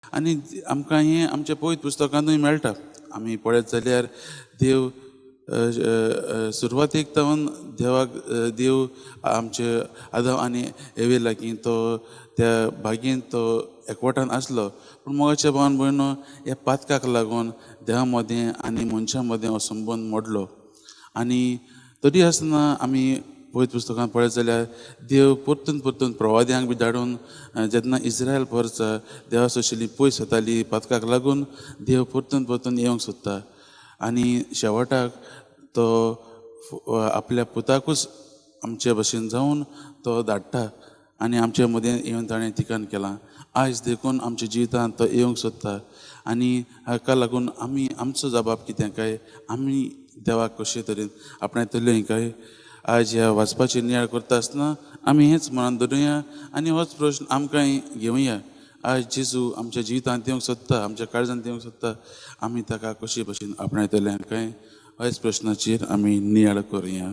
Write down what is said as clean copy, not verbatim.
आनी आमकां हें आमच्या पवित्र पुस्तकांतूय मेळटा. आमी पळयत जाल्यार देव सुरवातेक सावन देवाक देव आमचे आदम आनी एवे लागीं तो त्या बागेंत तो एकवटान आसलो. पूण मोगाच्या भावान भयणो, ह्या पातकाक लागून देवा मदें आनी मनशां मदें हो संबंद मोडलो. आनी तरी आसतना आमी पवित्र पुस्तकांत पळयत जाल्यार देव परतून परतून प्रवाद्यांक बी धाडून जेन्ना इस्रायल परचा देवा सोशिल्ली पयस जाताली पातकाक लागून, देव परतून परतून येवंक सोदता. आनी शेवटाक तो आपल्या पुताकूच आमचे भशेन जावन तो धाडटा आनी आमचे मदें येवन ताणें ठिकाण केलां. आयज देखून आमच्या जिवितांत तो येवंक सोदता. आनी हाका लागून आमी आमचो जबाब कितें काय, आमी देवाक कशे तरेन आपणायतले काय, आयज ह्या वाचपाची नियाळ करता आसतना आमी हेंच मनान धरुया आनी होच प्रश्न आमकांय घेवया. आयज जेजू आमच्या जिवितांत येवंक सोदता, आमच्या काळजांत येवंक सोदता, आमी ताका कशे भशेन आपणायतले काय, ह्याच प्रश्नाचेर आमी नियाळ करुया.